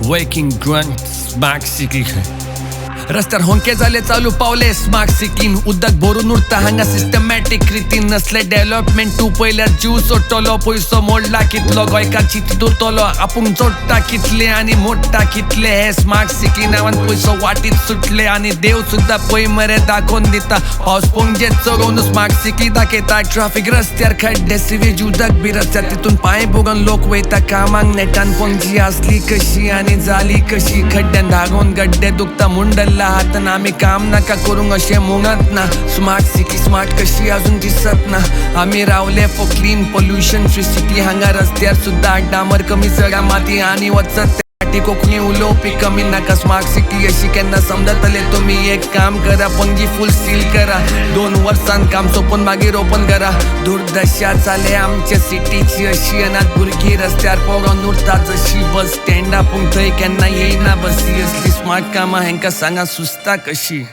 Working grunt smart city. रस्त्यार होंके जाले चालू पावले स्मार्ट सिटीन. उदक भरून उरता हांगा सिस्टमॅटीक रितीन. नसले डेव्हलपमेंट तूं पयल्यार जीव सोडटलो. पयसो मोडला कितलो, गोंयकार चिंतीत उरतलो. आपूण जोडटा कितले आनी मोडटा कितले. हे स्मार्ट सिटी नांवान पयसो वाटीत सुटले. आनी देव सुद्दां पळय मरे दाखोवन दिता. पावस पणजे चलोवन स्मार्ट सिटी दाखयता. ट्राफीक रस्त्यार, खड्डे, सिवेज उदक बी रस्त्यार, तितून पांय भोगून लोक वयता कामाक नेटान. पणजी आसली कशी आनी जाली कशी? खड्ड्यान धागोन गड्डे दुखता मुंडल्ला हातान. आमी काम नाका करूंक अशें म्हणत ना. स्मार्ट सिटी स्मार्ट कशी अजून दिसत ना. आमी रावले for clean, pollution free city. हांगा रस्त्यार सुद्दां डांबर कमी, चडा माती आनी वचत ती कोंकणी उलोवपी कमी. नाका स्मार्ट सिटी अशी केन्ना समजतले तुमी? एक काम करा, पणजी फूल सील करा. 2 वर्सान काम सोंपून मागीर ओपन करा. दुर्दशा जाले आमच्या सिटीची अशी. अनाथ भुरगीं रस्त्यार पडोन उरता जशी. बस स्टँडा पूण थंय केन्ना येयना बसी. असली स्मार्ट कामां हेंकां सांगा सुचता कशी?